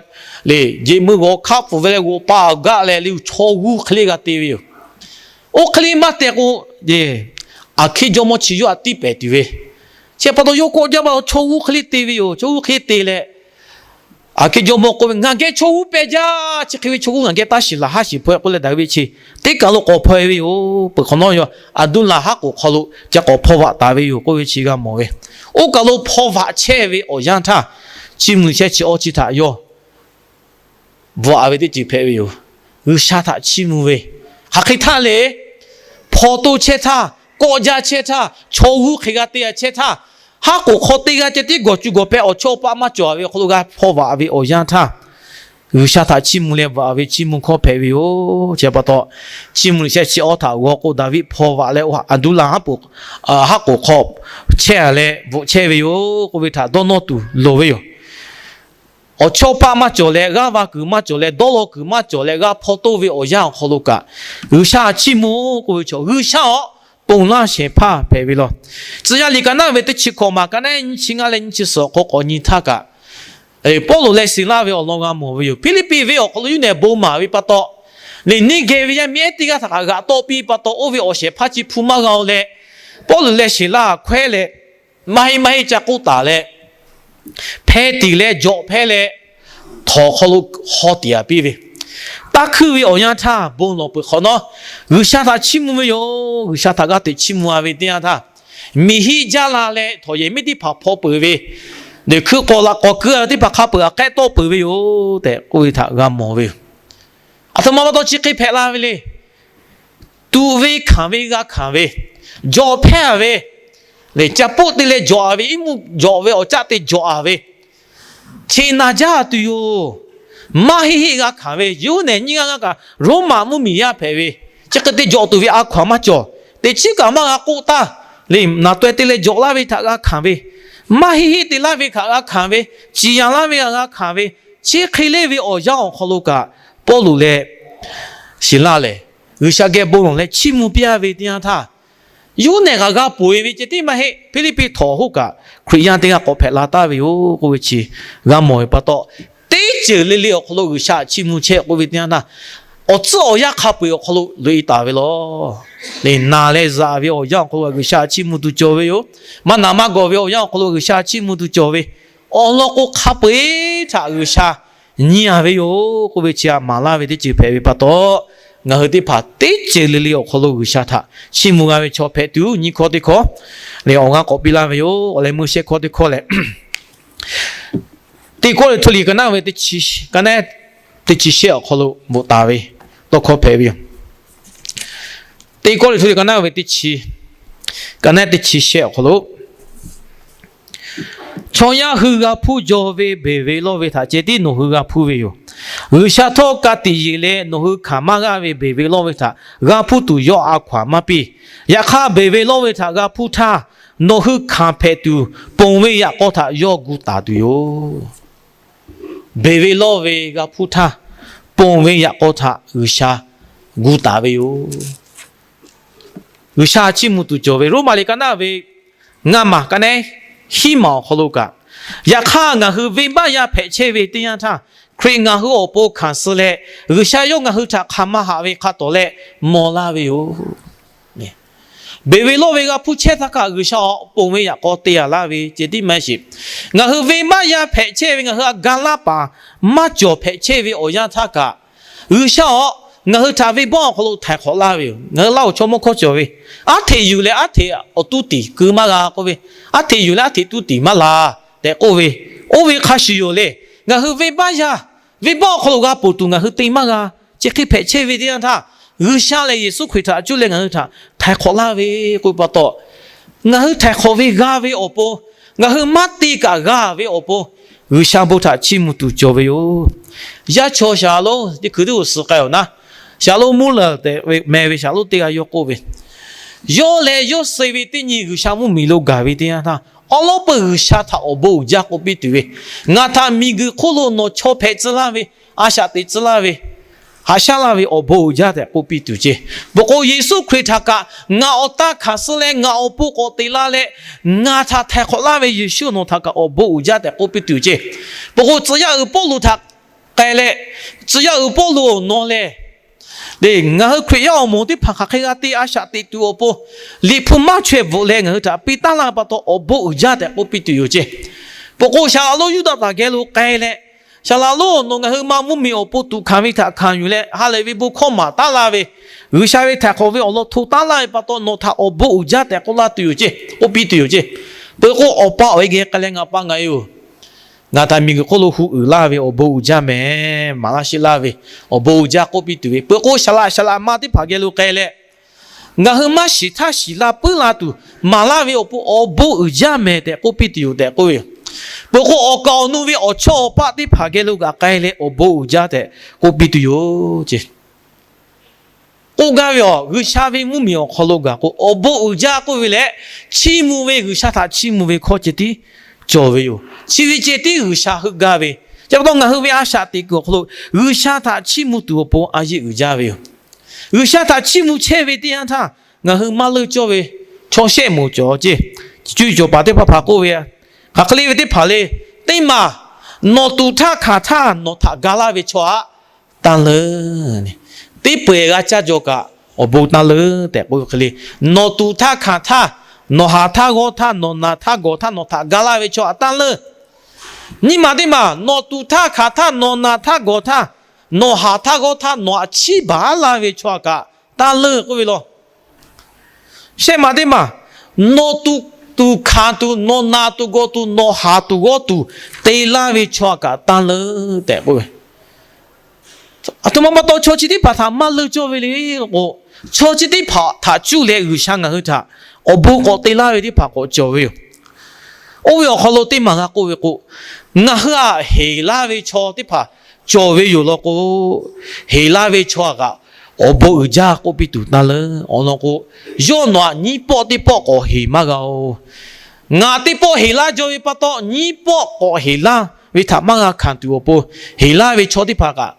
le, jeꞈ meuˇ g'awˬ hkaˆ pfuhˍ ve leh g'awˬ pa g'aˆ leh le chaw g'uˇ hk'e le g'a te ve yoˬ. Oˇ hk'e le maˇ te k'o, Aˍhkiˆ jawˇmawˇ chi yawˇ htaꞈ tiˇ pehˍ tuˬ ve, chi pa taw yawˇ kawˆ jaˇ pa taw chaw g'uˇ hk'e le te ve yoˬ. Chaw g'uˇ hk'e le te leh, Aˍhkiˆ jawˇmawˇ k'oˆ ve, Ngaˬ geh chaw g'uˇ pehˇ jaˇ. Chi hk'e ve chaw g'uˇ ngaˬ geh taˇ shiˍ laˬ, haˉ shiˍ hpaw-e k'oˆ leh Daˍviˆ chi teˇ kaˬ lo k'awꞈ hpaw-e ve yoˬ. Peuˬ hk'awꞈ nawˉ yoˬ, Aˍduˍlaˍhaˉ k'oˍ hk'aw lo ca k'awꞈ hpaw vaꞈ taˍ ve yoˬ k'oˆ ve chi g'a mawˬ ve. Oˇ kaˬ lo hpaw vaꞈ chehˇ ve awˬ yanˇ htaˇ, Chiˇ mvuh liꞈ shehˆ chi awˇ chi htaꞈ yawˇ bvuhꞈ-a ve teˇ ceuˬ hpehꞈ ve yoˬ. G'uiˬsha htaꞈ chiˇ mvuh ve, hk'aˬ hk'e htaˇ le, hpaw toˇ chehˇ htaˇ, kawˆ jaˇ chehˇ htaˇ, chaw g'uˇ hk'e g'a te-a chehˇ htaˇ, haˉ k'oˍ hk'aw teˇ g'aˇ ceh tiˉ gawˬ cuˬ gawˬ peh awˬ chawˇ paˆ maˇ cawˬ ve awˬ hk'aw lo g'a hpaw vaꞈ ve awˬ yanˇ htaˇ, G'uiˬsha htaꞈ chiˇ mvuh leh bvuhꞈ-a ve chiˇ mvuh hkawˇ hpehꞈ ve yoˬ. Chi pa taw, Chiˇ mvuh liꞈ shehˆ chi awˇ htaꞈ g'aw k'o Daˍviˆ hpaw vaꞈ leh Aˍduˍlaˍhaˉ haˉ k'oˍ hk'aw chehˇ-a leh bvuhꞈ chehˇ ve yoˬ k'oˆ ve htaꞈ dawˇ nawˇ tuˬ loˍ ve yoˬ. Awˬ chawˇ paˆ maˇ cawˬ leh, g'aˇ va kuiˬ maˇ cawˬ leh, dawˇ law kuiˬ maˇ cawˬ leh g'a hpaw toˇ ve awˬ yanˇ awˬ hk'aw lo kaꞈ, G'uiˬsha chiˇ mvuh k'oˆ ve chaw, G'uiˬsha awˬ ponˬ laˇ shehˍ hpaˇ hpehꞈ ve law. Tcuh yaˇ liꞈ ka naˉ ve teˇ chi hkawꞈ maˬ ka naˉ nyiˇ chi ngaˇ leh nyiˇ chi suhˍ awˬ hk'aw k'awꞈ nyi htaˇ kaꞈ, Pawˇluꞈ leh Siˍlaˆ ve awˬ lawn g'a mawˬ ve yoˬ. Hpiˇliˇpiˆ venˇ awˬ hk'aw lo yuˇ nehˬ bon maˍ ve pa taw, liꞈ neˇ geh ve yaˇ miˇ ehˉ teˇ g'aˇ htaꞈ kaꞈ g'aꞈ tawˆ piˇ pa taw, oˇ ve awˬ shehˍ hpaˇ chi hpu maˇ g'a-o leh, Pawˇluꞈ leh Siˍlaˆ hkawehˉ leh, maˇ heˆ maˇ heˆ ca k'oˆ taˍ leh, hpeh tiˍ leh jawꞈ hpehˇ leh, htawnˍ hk'aw lo haw tiꞈ-a piˇ ve, taˇ hkuiˇ ve awˬ yanˇ htaˇ bon lawˬ peuˬ hk'awꞈ nawˉ, G'uiˬsha htaꞈ chiˇ mvuh ve yoˬ. G'uiˬsha htaꞈ g'aˇ teꞈ chiˇ mvuh-a ve teˇ yanˇ htaˇ, miˬ hiˆ jaˇ la leh htawnˍ yehˬ miˉ teˇ hpaˍ hpaw peuˬ ve, hkui k'awꞈ laꞈ k'awꞈ keu teˇ hpaˍ hk'a peuˬ-a k'ehˆ tawˆ peuˬ ve yoˬ tehꞈ k'oˆ ve htaꞈ g'a mawˬ ve yoˬ. Aˬ htoꞈ ma pa taw chi hk'e hpehꞈ la ve le. Tuꞈ ve hkanˍ ve g'a hkanˍ ve, jawꞈ hpehˇ-a ve, lehˬ ca poˆ te leh jawꞈ-a ve, iˉ mvuhˇ jawꞈ ve awˬ caˆ te jawꞈ-a ve, cheꞈ naˬ jaˇ tuˬ yoˬ. Maˇ heˆ heˆ g'a hkanˍ ve, Yoˇhanˬ nyiˇ g'aˇ g'aˇ kaꞈ Roˉmaꞈ mvuhˇmiˬ yaˇ hpehꞈ ve, chi hk'e te jawꞈ tuˬ ve a hkaw-anˬ maˇ cawˬ. Teꞈ chiˉ kaꞈ maˇ g'a k'oˆ taˇ. Lehˬ naˬ taweh te leh jawꞈ laˇ ve htaꞈ g'a hkanˍ ve, maˇ heˆ heˆ te laˇ ve htaꞈ g'a hkanˍ ve, ciˍ yanˍ laˇ ve htaꞈ g'a hkanˍ ve, chi hk'e le ve awˬ yanˇ awˬ hk'aw lo kaꞈ Pawˇluꞈ leh Siˍlaˆ lehˬ, G'uiˬsha geh bon lawˬ leh chiˇ mvuh piˇ-a ve teˇ yanˇ htaˇ, Yoˇhanˬ kaꞈ g'a ponˬ-e ve ceh tiˉ maˇ heˆ. Hpiˇliˇpiˆ htawnˍ hoˆ kaꞈ Hkriꞈ yaˇ teˇ g'aˇ k'awꞈ hpehꞈ la taˍ ve yoˬ k'oˆ ve chi g'a mawˬ ve pa taw, teˇ ceuˬ le le awˬ hk'aw lo G'uiˬsha chiˇ mvuh chehˇ k'oˆ ve teˇ yanˇ htaˇ, awˬ tcuhˉ awˬ yanˇ hk'a peu-eˬ awˬ hk'aw lo loꞈ-e taˍ ve law. Lehˬ naˬ leh zaꞈ ve awˬ yanˇ awˬ hk'aw lo G'uiˬsha chiˇ mvuh tuˬ cawˬ ve yoˬ. Maˇ naˬ maˇ gawˬ ve awˬ yanˇ awˬ hk'aw lo G'uiˬsha chiˇ mvuh tuˬ cawˬ ve, awˬ lawn k'o hk'a peu-eˬ htaꞈ G'uiˬsha nyi-a ve yoˬ k'oˆ ve chi a maˍ laˇ ve teˇ ceuˬ hpehꞈ ve pa taw, ngaˬ hui teˇ hpaˍ teˇ ceuˬ le le awˬ hk'aw lo G'uiˬsha htaꞈ chiˇ mvuh g'a ve chaw hpehꞈ tuˬ, nyiˇ hkawˇ teˇ hkawˇ lehˬ awˬ g'aˇ k'awꞈ piˇ laˇ ve yoˬ. Awˬ leh meuˇ shehˆ hkawˇ teˇ hkawˇ lehˬ, teˇ Kawˇrenˍhtuˆ liꞈ ka naˉ ve teˇ chi, ka naˉ teˇ chi shehˆ awˬ hk'aw lo bvuhꞈ taˍ ve tawˇ hkawˇ hpehꞈ ve yoˬ. Teˇ Kawˇrenˍhtuˆ liꞈ ka naˉ ve teˇ chi, ka naˉ teˇ chi shehˆ awˬ hk'aw lo, chaw yaˇ hui g'a hpuˇ jaw ve beˬ ve lawˇ ve htaꞈ ceh tiˉ nawˬ hui g'a hpuˇ ve yoˬ. G'uiˬsha htawˇ ka tiꞈ yeˬ leh nawˬ hui hkanˍ maˇ g'aˇ ve beˬ ve lawˇ ve htaꞈ g'a hpuˇ tuˬ yawˇ a hkaw aˬ maˇ piˇ. Yaꞈ hk'aˇ, beˬ ve lawˇ ve htaꞈ g'a hpuˇ htaˇ, nawˬ hui hkanˍ hpehꞈ tuˬ ponˬ ve yaꞈ k'aw htaꞈ yawˇ gu taˍ tuˬ yoˬ. Beˬ ve lawˇ ve g'a hpuˇ htaˇ, ponˬ ve yaꞈ k'aw htaꞈ G'uiˬsha gu taˍ ve yoˬ. G'uiˬsha chiˇ mvuh tuˬ cawˬ ve Roˉmaꞈ liꞈ ka naˉ ve ngaˇ maˬ, ka naˉ hiˉ maˬ awˬ hk'aw lo kaꞈ, yaꞈ hk'aˇ ngaˬ hui venˇbaˆ yaˇ hpehꞈ chehˇ ve teˇ yanˇ htaˇ, Hkriꞈ ngaˬ hui awˬ pon hkanˍ suh leh, G'uiˬsha yawˇ ngaˬ hui htaꞈ hk'aˬ ma haꞈ ve hk'a tawˍ leh mawˬ laˇ ve yoˬ. Beˬ ve lawˇ ve g'a hpuˇ chehˇ htaˇ kaꞈ, G'uiˬsha awˬ ponˬ ve yaꞈ k'aw te a laˇ ve ceh tiˉ maˇ heˆ sheˍ. Ngaˬ hui venˇbaˆ yaˇ hpehꞈ chehˇ ve, ngaˬ hui a ga laˇ paˍ maˇ cawˬ hpehꞈ chehˇ ve awˬ yanˇ htaˇ kaꞈ, G'uiˬsha awˬ ngaˬ hui htaꞈ venˇbaˆ awˬ hk'aw lo htaiˍ hk'awꞈ laˇ ve yoˬ. Ngaˬ hui laˇ oˬ chaw mawˇ hkawˇ cawˬ ve, aˉ hteꞈ yuˬ leh aˉ hteꞈ awˬ tuˇ tiˍ keu maˇ g'a k'oˆ ve, aˉ hteꞈ yuˬ leh aˉ hteꞈ tuˇ tiˍ maˇ la tehꞈ k'oˆ ve, oˇ ve hk'a shuˍ yoˬ le. Ngaˬ hui venˇbaˆ yaˇ, venˇbaˆ awˬ hk'aw lo g'a ponˬ tuˬ ngaˬ hui te maˇ g'a. Chi hk'e hpehꞈ chehˇ ve teˇ yanˇ htaˇ, G'uiˬsha lehˬ Yeˍsuˆ Hkriꞈ htaꞈ cuˇ leh ngaˬ hui htaꞈ htaiˍ hk'awꞈ laˇ ve k'oˆ ve pa taw, ngaˬ hui htaiˍ hk'awꞈ ve g'a ve awˬ pon, ngaˬ hui maˇ te kaꞈ g'a ve awˬ pon, G'uiˬsha bon htaꞈ chiˇ mvuh tuˬ cawˬ ve yoˬ. Yaˇ chaw Shaˍlonˍ teˇ hkui teˇ g'uˬ suh k'ai awˬ naˉ, Shaˍlonˍ Muˇleuˍ tehꞈ meh ve Shaˍlonˍ teˇ g'aˇ yawˇ k'oˆ ve, yawˇ leh yawˇ suh ve teˇ nyi G'uiˬsha mvuhˇmiˬ lo gaˬ ve teˇ yanˇ htaˇ, awˉ lawˉ peuˬ G'uiˬsha htaꞈ awˬ bon uiˍ jaˇ k'oˆ piˇ tuˬ ve, ngaˬ htaꞈ miˬguiˬ hk'oˆ lo nawˬ chaw hpehꞈ tcuh laˇ ve, a shaꞈ teꞈ tcuh laˇ ve, haꞈ shaˉ laˇ ve awˬ bon uiˍ jaˇ tehꞈ k'oˆ piˇ tuˬ ceˇ. Peuˬ k'o, Yeˍsuˆ Hkriꞈ htaꞈ kaꞈ ngaˬ awˬ taˇ hkanˍ suh leh ngaˬ awˬ pon k'awꞈ te la leh, ngaˬ htaꞈ htaiˍ hk'awꞈ laˇ ve Yeˍsuˆ nawˬ htaꞈ kaꞈ awˬ bon uiˍ jaˇ tehꞈ k'oˆ piˇ tuˬ ceˇ. Peuˬ k'o, tcuh yaˇ uiˍ Pawˇluꞈ htaꞈ k'ai leh, tcuh yaˇ uiˍ Pawˇluꞈ-oˬ, nawˬ lehˬ ngaˬ hui Hkriꞈ yaˇ awˬ moˍ teˇ hpaˍ hk'aˬ hk'e g'a te a shaꞈ teꞈ tuˬ awˬ pon, Liꞈ hpu maˇ chaweh bvuhꞈ leh ngaˬ hui htaꞈ piˇ taˉ laˇ ve pa taw, awˬ bon uiˍ jaˇ tehꞈ k'oˆ piˇ tuˬ yoˬ ceˇ. Peuˬ k'o, Shaˍlaꞈ lonˉ Yuˇdaꞈtanˍ geh lo k'ai leh, Shaˍlaꞈ lonˉ-oˬ, nawˬ ngaˬ hui ma mvuhˇmiˬ awˬ pon tuꞈ hkanˍ ve htaꞈ hkanˍ yuˬ leh, ha lehˬ ve bon hkawˇ maˍ taˉ laˇ ve, G'uiˬsha ve htaiˍ hk'awꞈ ve awˬ lawn hto taˉ laˇ ve pa taw, nawˬ htaꞈ awˬ bon uiˍ jaˇ tehꞈ k'oˆ laˇ tuˬ yoˬ ceˇ, k'oˆ piˇ tuˬ yoˬ ceˇ. Peuˬ k'o, awˬ pa awˬ e geh k'ai leh, ngaˬ pa ngaˬ e-oˬ, ngaˬ htaꞈ miˬguiˬ hk'oˆ lo hu uiˍ laˇ ve awˬ bon uiˍ jaˇ mehˍ, maˍ laˇ sheˆ laˇ ve awˬ bon uiˍ jaˇ k'oˆ piˇ tuˬ ve. Peuˬ k'o, Shaˍlaꞈ, Shaˍlaꞈ ma teˇ hpaˍ geh lo k'ai leh, ngaˬ hui maˇ shiˍ htaˇ shiˍ la puiˉ la tuˬ maˍ laˇ ve awˬ pon awˬ bon uiˍ jaˇ mehˍ tehꞈ k'oˆ piˇ tuˬ yoˬ tehꞈ k'oˆ ve yoˬ. Peuˬ k'o, awˬ kaˍ awˬ nu ve awˬ chawˇ awˬ paˆ teˇ hpaˍ geh lo kaꞈ k'ai leh awˬ bon uiˍ jaˇ tehꞈ k'oˆ piˇ tuˬ yoˬ ceˇ. K'oˆ gaˇ ve, awˬ G'uiˬsha ve mvuhˇmiˬ awˬ hk'aw lo gaˬ k'o, awˬ bon uiˍ jaˇ k'oˆ ve leh, chiˇ mvuh ve, G'uiˬsha htaꞈ chiˇ mvuh ve hkawˇ ceh tiˉ cawˬ ve yoˬ. Chi ve ceh tiˉ G'uiˬsha heuˆ gaˇ ve. Chi pa taw, ngaˬ hui ve a shaꞈ teꞈ kuiˬ awˬ hk'aw lo G'uiˬsha htaꞈ chiˇ mvuh tuˬ awˬ pon a yeˆ uiˍ jaˇ ve yoˬ. G'uiˬsha htaꞈ chiˇ mvuh chehˇ ve teˇ yanˇ htaˇ, ngaˬ hui maˇ leuˆ cawˇ ve chaw shehˆ moˍ cawˬ ceˇ. Cuˇ yiˍ cawˬ paˍ teˇ hpaˍ hpaˍ k'oˆ ve, hk'aˬ hk'e le ve teˇ hpaˍ le, teˇ maˬ nawˬ tuꞈ htaˇ hkanˍ htaˇ nawˬ htaꞈ ga laˇ ve chaw aꞈ taˇ leuˉ. Teˇ peu-eˬ g'a caˇ jaw kaꞈ awˬ bon taˇ leuˉ tehꞈ k'oˆ ve hk'e le, nawˬ tuꞈ htaˇ hkanˍ htaˇ, nawˬ haˍ htaˇ g'awˇ htaˇ, nawˬ naˬ htaˇ gawˬ htaˇ nawˬ htaꞈ ga laˇ ve chaw aꞈ taˇ leuˉ. Nyiˇ maˬ teˇ maˬ nawˬ tuꞈ htaˇ hkanˍ htaˇ, nawˬ naˬ htaˇ gawˬ htaˇ, nawˬ haˍ htaˇ g'awˇ htaˇ nawˬ aꞈ chiˇ baˬ laˇ ve chaw aꞈ kaꞈ taˇ leuˉ k'oˆ ve law. Shehˆ maˬ teˇ maˬ nawˬ tuꞈ tuˬ hkanˍ tuˬ, nawˬ naˬ tuˬ gawˬ tuˬ, nawˬ haˍ tuˬ g'awˇ tuˬ te laˇ ve chaw aꞈ kaꞈ taˇ leuˉ tehꞈ k'oˆ ve. Aˬ htoꞈ ma pa taw chaw chi teˇ hpaˍ htaꞈ maˇ leuˆ cawˇ ve le k'o, chaw chi teˇ hpaˍ htaꞈ cuˇ leh G'uiˬsha ngaˬ hui htaꞈ awˬ bon k'awꞈ te laˇ ve teˇ hpaˍ k'awꞈ cawˬ ve yoˬ. Oˇ ve awˬ hk'aw lo teˇ maˬ g'a k'oˆ ve k'o, ngaˬ hui aꞈ heˍ laˇ ve chaw teˇ hpaˍ cawˬ ve yoˬ law k'o, heˍ laˇ ve chaw aꞈ kaꞈ awˬ bon uiˍ jaˇ k'oˆ piˇ tuˬ taˇ leuˉ. Awˬ lawn k'o, yawˇ nawˬ aꞈ nyiˇ pawˆ teˇ pawˆ k'awꞈ heˍ maˇ g'a-oˬ. Ngaˬ teˇ pawˆ heˍ laˇ jaw ve pa taw, nyiˇ pawˆ k'awꞈ heˍ laˇ ve htaꞈ maˇ g'a hkanˍ tuˬ awˬ pon, heˍ laˇ ve chaw teˇ hpaˍ kaꞈ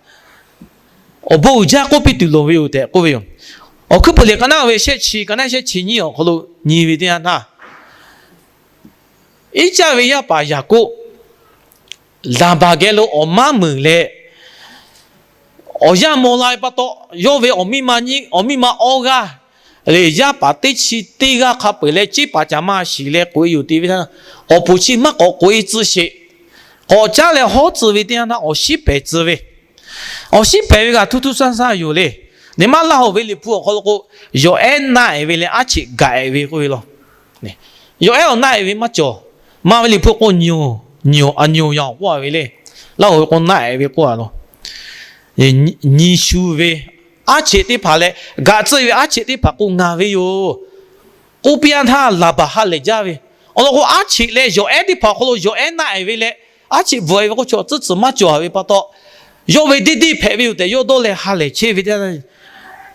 awˬ bon uiˍ jaˇ k'oˆ piˇ tuˬ loˍ ve yoˬ tehꞈ k'oˆ ve yoˬ. Awˬ hkuiˉ puiˍ liꞈ ka naˉ ve shehˆ chi, ka naˉ shehˆ chi nyiˇ awˬ hk'aw lo nyi ve teˇ yanˇ htaˇ, Iˉcaˆ ve yaˇ paˍ Yaˍkoˆ Laˍbaˍ geh lo awˬ maˇ meunˍ leh, awˬ yanˇ maw la ve pa taw, yawˇ ve awˬ miˇ ma nyiˇ, awˬ miˇ ma awˇ g'aˇ leh, yaˇ paˍ teˇ chi teˇ g'aˇ hk'a peu-eˬ leh ceˇ paˍ caˍ ma shiˍ leh k'oꞈ-e yoˬ te ve htaˇ, awˬ puˍ chi maˇ k'awꞈ k'oꞈ-e tcuh sheˍ. K'awꞈ caˉ leh hawˉ tcuh ve teˇ yanˇ htaˇ, awˬ shiˉ pehˍ tcuh ve, awˬ shiˉ pehˍ ve g'aꞈ htuˇ htuˇ saˇ saˇ yoˬ le. Neˇ maˇ Laˇ huˍ ve Liꞈ hpu awˬ hk'aw lo k'o, yawˬ ehˉ naˆ-ehˍ ve leh aˉ cheꞈ gaꞈ-ehˍ ve k'oˆ ve law. Yawˬ ehˉ awˬ naˆ-ehˍ ve maˇ cawˬ. Maˇ ve Liꞈ hpu k'o, nyi, nyi, a nyi-oˬ yaꞈ-oˬ k'oˆ-a ve le. Laˇ huˍ ve k'o naˆ-ehˍ ve k'oˆ-a law. Nyi shu ve aˉ cheꞈ teˇ hpaˍ leh gaꞈ tcuhˇ ve aˉ cheꞈ teˇ hpaˍ k'o ngaˬ ve yoˬ. K'oˆ piˇ-a htaˇ, laˬ baˬ ha lehˬ jaˇ ve. Awˬ lawn k'o, aˉ cheꞈ leh yawˬ ehˉ teˇ hpaˍ awˬ hk'aw lo yawˬ ehˉ naˆ-ehˍ ve leh aˉ cheꞈ bvuhꞈ-e ve k'o, chaw tcuhˉ tcuhˍ maˇ cawˬ-a ve pa taw, yawˇ ve deˇ deˇ hpehꞈ ve yoˬ tehꞈ yawˇ dawˇ leh ha lehˬ chehˇ ve teˇ yanˇ,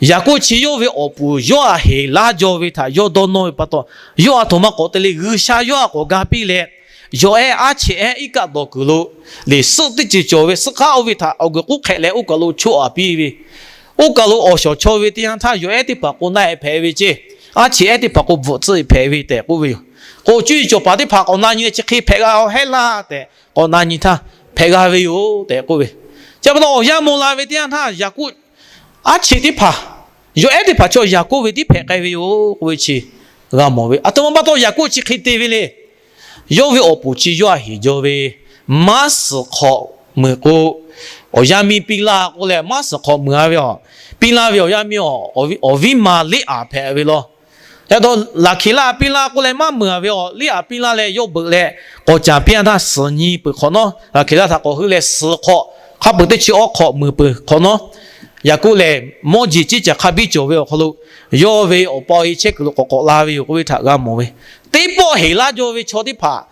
Yaˍkoˆ chi yawˇ ve awˬ puˍ yawˇ htaꞈ heˍ laˇ jaw ve htaꞈ yawˇ dawˇ nawˇ ve pa taw, yawˇ a htoꞈ ma k'awꞈ te le. G'uiˬsha yawˇ htaꞈ k'awꞈ ga piˇ leh, yawˬ ehˉ aˉ cheꞈ ehˉ iˉ kaˆ dawˬ kuiˬ lo leˬ suhˆ teˇ ceuˬ cawˬ ve, suhˆ hk'aˉ oˇ ve htaꞈ awˬ guiˬ k'oˆ hk'ehꞈ leh oˇ kaˬ lo choˆ-a piˇ ve, oˇ kaˬ lo awˬ shawˍ chaw ve teˇ yanˇ htaˇ, yawˬ ehˉ teˇ hpaˍ k'o naˆ-ehˍ hpehꞈ ve ceˇ, aˉ cheꞈ ehˉ teˇ hpaˍ k'o bvuhꞈ tcuhˇ hpehꞈ ve tehꞈ k'oˆ ve yoˬ. K'o, cuˇ yiˍ cawˬ paˍ teˇ hpaˍ k'awꞈ na nyi leh chi hk'e hpehꞈ g'a-oˬ heˆ laˇ tehꞈ k'awꞈ na nyi htaˇ, hpehꞈ g'a ve yoˬ tehꞈ k'oˆ ve. Chi pa taw awˬ yanˇ mawˬ la ve teˇ yanˇ htaˇ, Yaˍkoˆ aˉ cheꞈ teˇ hpaˍ, yawˬ ehˉ teˇ hpaˍ chaw Yaˍkoˆ ve tiˉ hpehꞈ k'ai ve yoˬ k'oˆ ve chi g'a mawˬ ve. A htoꞈ ma pa taw Yaˍkoˆ chi hk'e te ve le. Yawˇ ve awˬ puˍ chi yawˇ htaꞈ heˍ jaw ve, maˇ suhˍ hk'awꞈ meuˍ k'o, awˬ yaˇ miˇ piˇ laˇ k'oˆ leh maˇ suhˍ hk'awꞈ meuˍ-a ve, piˇ laˇ ve awˬ yaˇ miˇ, awˬ viˉ maˬ Leˇaˍ hpehꞈ ve law. Yaꞈ taw, Laˍhkeˍlaˆ piˇ laˇ k'oˆ leh maˇ meuˍ-a ve awˬ Leˇaˍ piˇ laˇ leh yawˇ beuꞈ leh k'awꞈ caˍ piˇ-a htaˇ, suhˍ nyi peuˬ hk'awꞈ nawˉ, Laˍhkeˍlaˆ htaꞈ k'awꞈ heuˆ leh suhˍ hk'awꞈ hk'a peuˬ teˇ chi awˉ hk'awꞈ meuˍ peuˬ hk'awꞈ nawˉ, Yaˍkoˆ lehˬ mawˇ jeˬ ceˇ caˬ hk'a biˇ cawˬ ve awˬ hk'aw lo, yawˇ ve awˬ pa awˬ e chehˇ kuiˬ lo k'awꞈ k'awꞈ la ve yoˬ k'oˆ ve htaꞈ g'a mawˬ ve. Teˇ pawˆ heˍ laˇ jaw ve chaw teˇ hpaˍ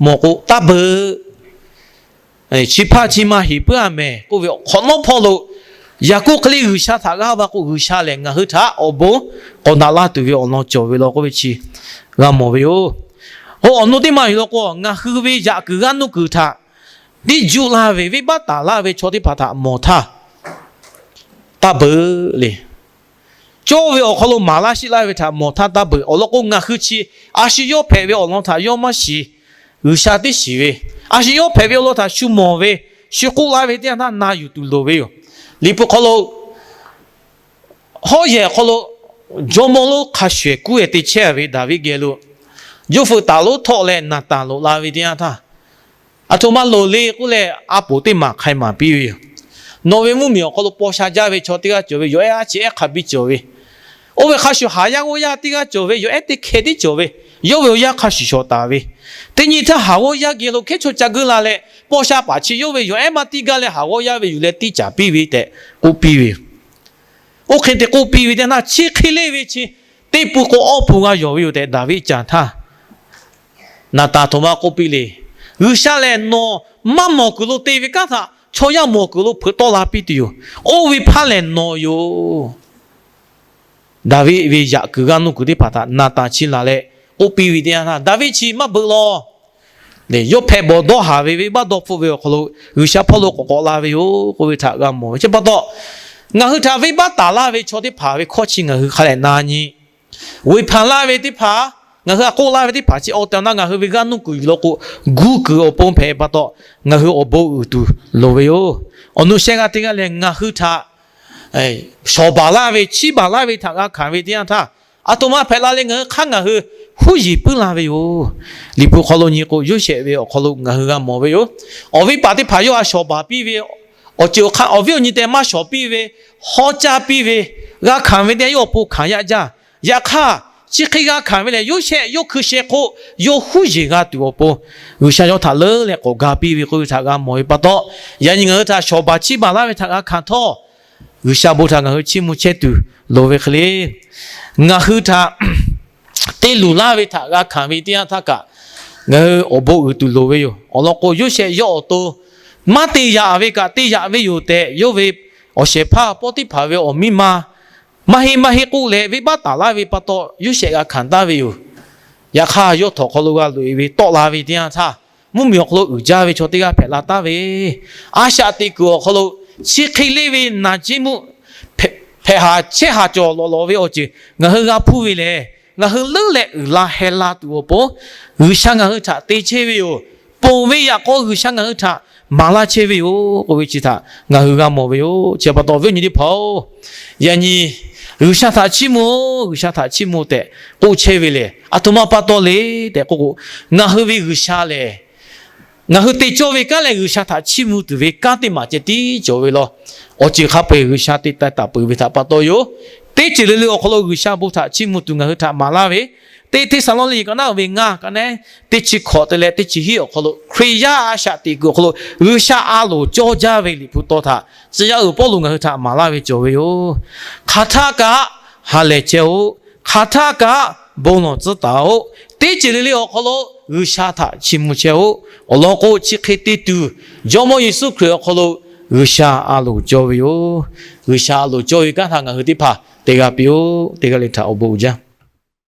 mawˬ k'o, taˇ beuꞈ. Chi hpaˇ chi ma heˍ puiˉ-a mehˍ k'oˆ ve hk'awꞈ nawˉ hpawˇ lo, Yaˍkoˆ hk'e le G'uiˬsha htaꞈ g'aˇ va k'o, G'uiˬsha lehˬ ngaˬ hui htaꞈ awˬ bon k'awꞈ naꞈ laˇ tuˬ ve awˬ lawn cawˬ ve law k'oˆ ve chi g'a mawˬ ve yoˬ. K'o, awˬ nu teˇ maˬ yuˬ law k'o, ngaˬ hui ve yaꞈ kuiˬ g'aˇ nuˇ kuiˬ htaꞈ tiˉ juˆ laˇ ve, venˇbaˆ taˍ laˇ ve chaw teˇ hpaˍ htaꞈ mawˬ htaˇ, taˇ beuꞈ le. Cawˇ ve awˬ hk'aw lo maˍ laˇ sheˆ laˇ ve htaꞈ mawˬ htaˇ taˇ beuꞈ. Awˬ lawn k'o, ngaˬ hui chi a shu yawˇ hpehꞈ ve awˬ lawn htaꞈ yawˇ maˇ shiˍ, G'uiˬsha teˇ shiˍ ve, a shu yawˇ hpehꞈ ve awˬ lawn htaꞈ shu mawˬ ve, shu k'oˆ laˇ ve teˇ yanˇ htaˇ na yuˬ tuˬ loˍ ve yoˬ. Liꞈ hpu hk'aw lo, hawˉ yehˬ awˬ hk'aw lo jawˇmawˇ lonˉ hk'a shuˍ ehˍ kuˉ ehˍ te chehˇ ve Daˍviˆ geh lo, jawˇ feuꞈ taˍ lonˉ htawˆ leh Naˍtanˍ loꞈ la ve teˇ yanˇ htaˇ, a htoꞈ ma loˍ le k'oˆ leh, a poˍ teˇ maˬ hk'ai maˍ piˇ ve yoˬ. Nawˬ ve mvuhˇmiˬ awˬ hk'aw lo paw sha jaˇ ve chaw teˇ g'aˇ cawˬ ve, yawˬ ehˉ aˉ cheꞈ ehˉ hk'a biˇ cawˬ ve, oˇ ve hk'a shuˍ haˍ yaˇ g'awˇ yaˇ teˇ g'aˇ cawˬ ve, yawˬ ehˉ teˇ hkeh tiˉ cawˬ ve, yawˇ ve awˬ yanˇ hk'a shuˍ shawˍ taˍ ve, teˇ nyi htaˇ haˍ g'awˇ yaˇ geh lo hkehˉ chaw ca geuˆ la leh, paw sha paˍ chi yawˇ ve yawˬ ehˉ maˇ tiˇ gaˇ leh haˍ g'awˇ yaˇ ve yuˬ leh tiˇ caˍ piˇ ve tehꞈ k'oˆ piˇ ve yoˬ. Oˇ hk'e te k'oˆ piˇ ve teˇ yanˇ htaˇ, chi hk'e le ve chi teˇ pun k'o awˇ pun g'a yawˬ ve yoˬ tehꞈ Daˍviˆ caˍ htaˇ, Naˍtanˍ htoꞈ ma k'oˆ piˇ le. G'uiˬsha lehˬ nawˬ maˇ mawˬ kuiˬ lo te ve kanˉ htaꞈ chaw yaˇ mawˬ kuiˬ lo hpeuꞈ tawˆ la piˇ tuˬ yoˬ. Oˇ ve hpaˇ lehˬ nawˬ yoˬ. Daˍviˆ ve yaꞈ kuiˬ g'aˇ nuˇ kuiˬ teˇ hpaˍ htaꞈ Naˍtanˍ chi laˬ leh k'oˆ piˇ ve teˇ yanˇ htaˇ, Daˍviˆ chi maˇ beuꞈ law. Yawˇ hpehꞈ bawˬ dawˇ haˍ ve, venˇbaˆ dawˇ hpfuhˆ ve awˬ hk'aw lo G'uiˬsha hpawˇ lo k'awꞈ k'awꞈ la ve yoˬ k'oˆ ve htaꞈ g'a mawˬ ve. Chi pa taw, ngaˬ hui htaꞈ venˇbaˆ taˍ laˇ ve chaw teˇ hpaˍ ve hkawˇ chi ngaˬ hui hk'a lehˬ na nyi, Wehˬ hpanˍ laˇ ve teˇ hpaˍ, ngaˬ hui htaꞈ k'oˆ laˇ ve teˇ hpaˍ chi awˬ tehˬ awˬ na ngaˬ hui ve g'aˇ nuˇ kuiˬ yuˬ law k'o, gu kuiˬ awˬ pon hpehꞈ pa taw, ngaˬ hui awˬ bon uiˍ tuˬ loˍ ve yoˬ. Awˬ nu sheh g'aˇ teˇ g'aˇ lehˬ, ngaˬ hui htaꞈ shawˍ baˬ laˇ ve, chiˇ baˬ laˇ ve htaꞈ g'a hkanˍ ve teˇ yanˇ htaˇ, a htoꞈ ma hpehꞈ la leh ngaˬ hui hk'aˇ ngaˬ hui huˉ yeˬ puiˉ la ve yoˬ. Liꞈ hpu hk'aw lo nyi k'o, Yoˇsehꞈ ve awˬ hk'aw lo ngaˬ hui g'a mawˬ ve yoˬ. Awˬ viˉ paˍ teˇ hpaˍ yawˇ htaꞈ shawˍ baˬ piˇ ve, awˬ ceuˬ awˬ hk'aˇ awˬ viˉ awˬ nyi tehꞈ maˇ shawˍ piˇ ve, haw caˇ piˇ ve, g'a hkanˍ ve teˇ yanˇ yawˇ awˬ pon hkanˍ yaꞈ jaˇ. Yaꞈ hk'aˇ, chi hk'e g'a hkanˍ ve lehˬ, Yoˇsehꞈ yawˇ hkui sheh hk'oˆ yawˇ huˉ yeˬ g'a tuˬ awˬ pon, G'uiˬsha yawˇ htaꞈ leuˉ leh k'awꞈ ga piˇ ve k'oˆ ve htaꞈ g'a mawˬ ve pa taw, yaꞈ nyi ngaˬ hui htaꞈ shawˍ baˬ chiˇ baˬ laˇ ve htaꞈ g'a hkanˍ htawˇ, G'uiˬsha bon htaꞈ ngaˬ hui chiˇ mvuh chehˇ tuˬ loˍ ve hk'e le. Ngaˬ hui htaꞈ te luˬ laˇ ve htaꞈ g'a hkanˍ ve teˇ yanˇ htaˇ kaꞈ, ngaˬ hui awˬ bon uiˍ tuˬ loˍ ve yoˬ. Awˬ lawn k'o, Yoˇsehꞈ yawˇ awˬ to maˇ te yaꞈ ve kaꞈ te yaꞈ ve yoˬ tehꞈ, yawˇ ve awˬ shehˍ hpaˇ Poˇtiˆhpaˍ ve awˬ miˇ ma maˇ heˆ maˇ heˆ k'oˆ leh venˇbaˆ taˍ laˇ ve pa taw, Yoˇsehꞈ g'a hkanˍ taˍ ve yoˬ. Yaꞈ hk'aˇ, yawˇ htawnˍ hk'aw lo g'a loꞈ-e ve tawˆ la ve teˇ yanˇ htaˇ, mvuhˇmiˬ awˬ hk'aw lo uiˍ jaˇ ve chaw teˇ g'aˇ hpehꞈ la taˍ ve, a shaꞈ teꞈ kuiˬ awˬ hk'aw lo chi hk'e leˇ ve naˬ ceˇ mvuhˇ hpehꞈ haˍ chehˇ haˍ cawˬ lawꞈ lawꞈ ve awˬ ceuˬ ngaˬ hui g'a hpuˇ ve lehˬ, ngaˬ hui leuˉ leh uiˍ la heh la tuˬ awˬ pon, G'uiˬsha ngaˬ hui htaꞈ te chehˇ ve yoˬ. Ponˬ ve yaꞈ k'aw G'uiˬsha ngaˬ hui htaꞈ maˍ laˇ chehˇ ve yoˬ k'oˆ ve chi htaꞈ ngaˬ hui g'a mawˬ ve yoˬ. Chi pa taw, awˬ viˉ awˬ nyi teˇ hpaˍ-oˬ, yaꞈ nyi G'uiˬsha htaꞈ chiˇ mvuh-oˬ, G'uiˬsha htaꞈ chiˇ mvuh tehꞈ k'oˆ chehˇ ve lehˬ, a htoꞈ ma pa taw le tehꞈ k'oˆ k'o, ngaˬ hui ve G'uiˬsha lehˬ, ngaˬ hui te cawˇ ve kanˉ leh G'uiˬsha htaꞈ chiˇ mvuh tuˬ ve kanˉ teˇ maˬ ceh tiˉ cawˬ ve law. awˬ ceuˬ hk'a peu-eˬ G'uiˬsha te taiˍ taˍ peuˬ ve htaꞈ pa taw yoˬ. Teˇ ceuˬ le le awˬ hk'aw lo G'uiˬsha bon htaꞈ chiˇ mvuh tuˬ ngaˬ hui htaꞈ maˍ laˇ ve, teˇ Hteˇsaˍlawˇniˆ liꞈ ka naˉ ve ngaˇ ka neˉ teˇ chi hkawꞈ te leh teˇ chi hiˉ awˬ hk'aw lo Hkriꞈ yaˇ a shaꞈ teꞈ kuiˬ awˬ hk'aw lo G'uiˬsha a loˍ cawˇ jaˇ ve Liꞈ hpu tawˇ htaꞈ tcuh yaˇ uiˍ Pawˇluꞈ ngaˬ hui htaꞈ maˍ laˇ ve cawˬ ve yoˬ. Hk'aˬ htaˆ kaꞈ ha lehˬ chehˇ-oˆ. Hk'aˬ htaˆ kaꞈ bon lawˬ tcuhˉ taˍ-oˆ. Teˇ ceuˬ le le awˬ hk'aw lo G'uiˬsha htaꞈ chiˇ mvuh chehˇ-oˆ. Awˬ lawn k'o, chi hk'e te tuˬ Jawˇmawˇ Yeˍsuˆ Hkriꞈ awˬ hk'aw lo G'uiˬsha a loˍ cawˇ ve yoˬ. G'uiˬsha a loˍ cawˇ ve kanˉ htaꞈ ngaˬ hui teˇ hpaˍ te g'a piˇ-oˆ. Teˇ g'aˇ le htaꞈ awˬ bon uiˍ jaˇ.